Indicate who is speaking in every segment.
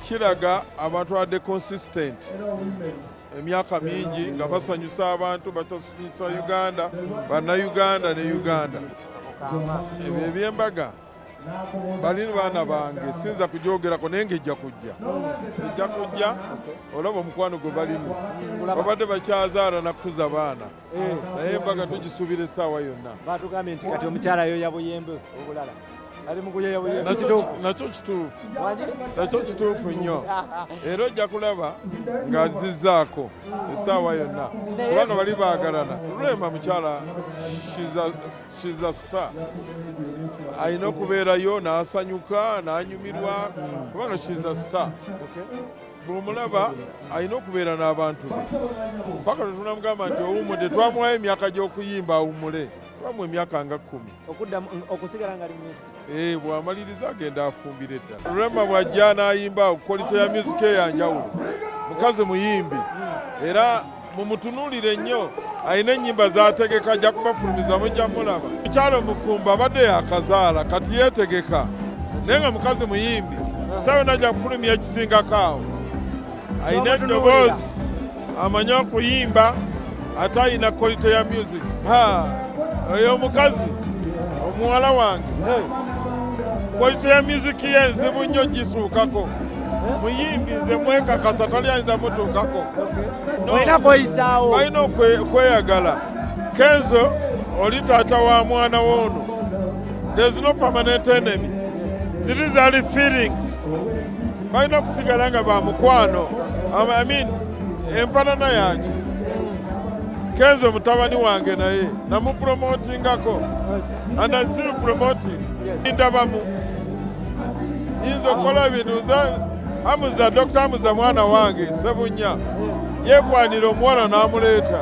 Speaker 1: Kiraga abantu abadde consistent emyaka mingi nga basanyusa abantu, basanyusa Uganda, Bannayuganda ne Uganda. Ebyo ebyembaga bali baana bange, siyinza kugyogerako, naye ng'ejja kujja, ejja kujja. Olaba omukwano gwe balimu, babadde bakyazaala nakukuza baana, naye embaga tugisuubira essaawa yonna.
Speaker 2: Batugambye nti kati omukyala yoya buyembe obulala, ali mu kuyoya buyembe. Kituufu?
Speaker 1: Nakyo kituufu.
Speaker 2: Wangi?
Speaker 1: Nakyo kituufu nnyo, era ojja kulaba ng'azizzaako essaawa yonna, kubanga bali baagalana. Rema mukyala, she's a star, alina okubeerayo n'asanyuka n'anyumirwa, kubanga she's a star. Bw'omulaba alina okubeera n'abantu be paka lwe tunamugamba nti owummudde. Twamuwayo emyaka gy'okuyimba awummule, twamuwa emyaka nga 10.
Speaker 2: Okuddamu okusigala nga ali mu music.
Speaker 1: Eh, bw'amaliriza agenda afumbira eddala. Rema bw'ajja n'ayimba, quality ya music eyanjawulo. Mukazi muyimbi, era mumutunuulire nnyo, alina ennyimba z'ategeka, ajja kubafulumiza, mujja mulaba. Mukyalo omufumbo, abadde yakazaala, kati yeetegeka, naye nga mukazi muyimbi. Sawe najja kufulumya ekisingako awo. Alina eddoboozi, amanyi okuyimba, ate alina quality ya music. Ha, oyo omukazi omuwala wange, quality ya music ye nzibu nnyo gisuukako. Muyimbi, nze mwekakasa, tali ayinza mutuukako. No.
Speaker 2: Olina kweyisaawo.
Speaker 1: Balina okweyagala. Kenzo, oli taata wa mwana woono. There's no permanent enemy, ziri zaali feelings. Balina okusigala nga bamukwano. I mean, empanana yange, Kenzo mutabani wange, naye namupromotingako and I still promoting. Ndabamu nyinza okukola ebintu nze Hamuza, Dr. Hamuza mwana wange Sebunya yekwanira omuwala n'amuleeta.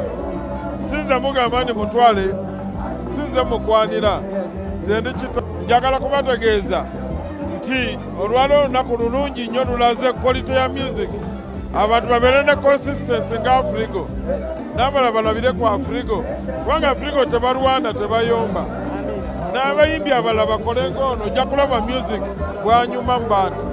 Speaker 1: Sinze mugamba nti mutwale, sinze mukwanira, nze ndi kita. Njagala kubategeeza nti olwaleero olunaku lulungi nnyo, lulaze quality ya music. Abantu babeere ne consistency nga Afrigo, n'abalala balabire ku Afrigo, kubanga Afrigo tebalwana, tebayomba. N'abayimbi abalala bakole ng'ono, ojja kulaba music bwanyuma mu bantu.